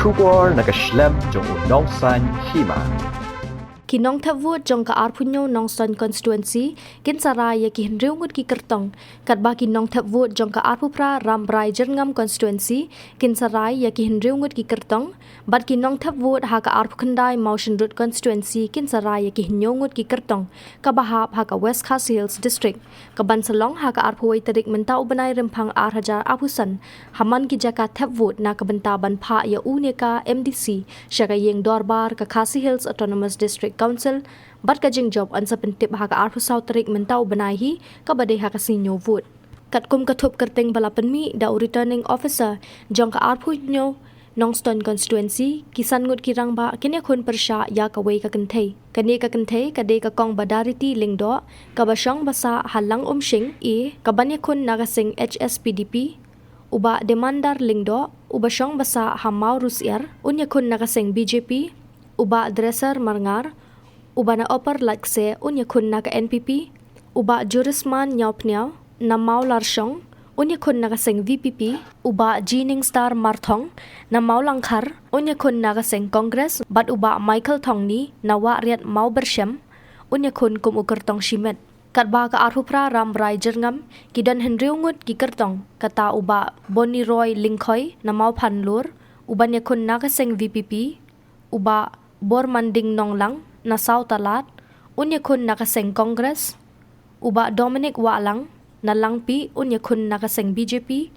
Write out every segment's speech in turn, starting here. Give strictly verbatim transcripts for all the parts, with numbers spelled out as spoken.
Khubor na ka shlem jong u Nongsaiñ Hima. Ki nongthep vote jong ka arphew hynñiew Nongstoiñ constituency kin sa rai ïa ki hynriew ngut ki kyrtong, katba ki nongthep vote jong ka arphew phra Rambrai Jyrngam constituency kin sa rai ïa ki hynriew ngut ki kyrtong, bad ki nongthep vote ha ka arphew khyndai Mawshynrut constituency kin sa rai ïa ki hynñiew ngut ki kyrtong, kaba hap ha ka West Khasi Hills District, kaban sa long ha ka arphew wei tarik mynta u bnai Rymphang ar hajar arphew san, ha man ki jaka thep vote na ka bynta ban phah ïa une ka M D C sha ka ïing dorbar ka Khasi Hills Autonomous District Council, bad ka jingjop yn sa pyntip ha ka arphew saw tarik mynta u bnai hi, kaba dei ha ka sngi ñiew vote. Katkum ka thup kyrteng ba la pynmih da u Returning Officer jong ka arphew hynñiew Nongstoiñ constituency, ki san ngut ki rangbah kin ïakhun pyrshah ïa kawei ka kynthei. Kane ka kynthei ka dei ka Kong Badariti Lyngdoh, kaba shong ba sah ha Langumshing A, kaban ïakhun na ka seng H S P D P, u Bah Demandar Lyngdoh, uba shong ba sah ha Mawrusiar, un ïakhun na ka seng B J P, u Bah Dresser Marngar, uba na Upper Laitkeseh, un ïakhun na ka N P P, u Bah Jurisman Ñiawphniaw na Mawlarshong, un ïakhun na ka seng V P P, u Bah Jiningstar Marthong na Mawlangkhar, un ïakhun na ka seng Congress, bad u Bah Michael Thongni na Wahriat Mawbyrsham, un ïakhun kum u kyrtong shimet. Katba ka arphew phra Rambrai Jyrngam, ki don hynriew ngut ki kyrtong, kata u Bah Boniroy Lyngkhoi na Mawphanlur, uban ïakhun na ka seng V P P, u Bah Bormanding Nonglang na Sawtalad, un ïakhun na ka seng Congress, u Bah Dominic Wahlang na Langpih, un ïakhun na ka seng B J P,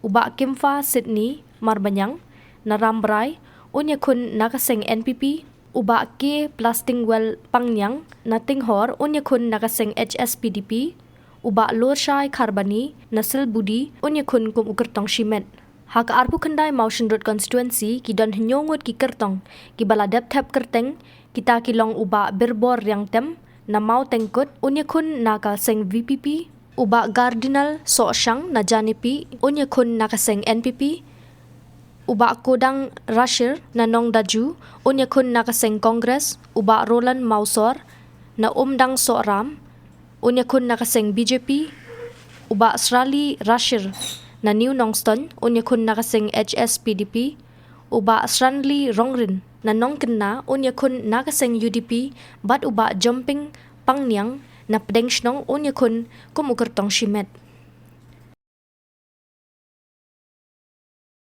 u Bah Kimfa Sydney Marbaniang na Rambrai, un ïakhun na ka seng N P P, u Bah K Plastingwell Pangniang na Tinghor, un ïakhun na ka seng H S P D P, u Bah Lorshai Kharbani na Silbudi, un ïakhun kum u kyrtong shimet. Ha ka arphew khyndai Mawshynrut constituency, ki don hynñiew ngut ki kyrtong, kiba la dep thep kyrteng, kita ki long u Bah Birbor Riangtem na Mawtengkut, un ïakhun na ka seng V P P, u Bah Cardinal Sohshang na Janipi, un ïakhun na ka seng N P P, u Bah Kodang Rashir na Nongdaju, un ïakhun na ka seng Congress, u Bah Roland Mawsor na Umdang Sohram, un ïakhun na ka seng B J P, u Bah Srali Rashir na New Nongstoiñ, un ïakhun na ka seng H S P D P, u Bah Sranli Rongrin na Nongkynna, un ïakhun na ka seng U D P, bad u Bah Jomping Pangniang na Pdengshnong, un ïakhun kum u kyrtong shimet.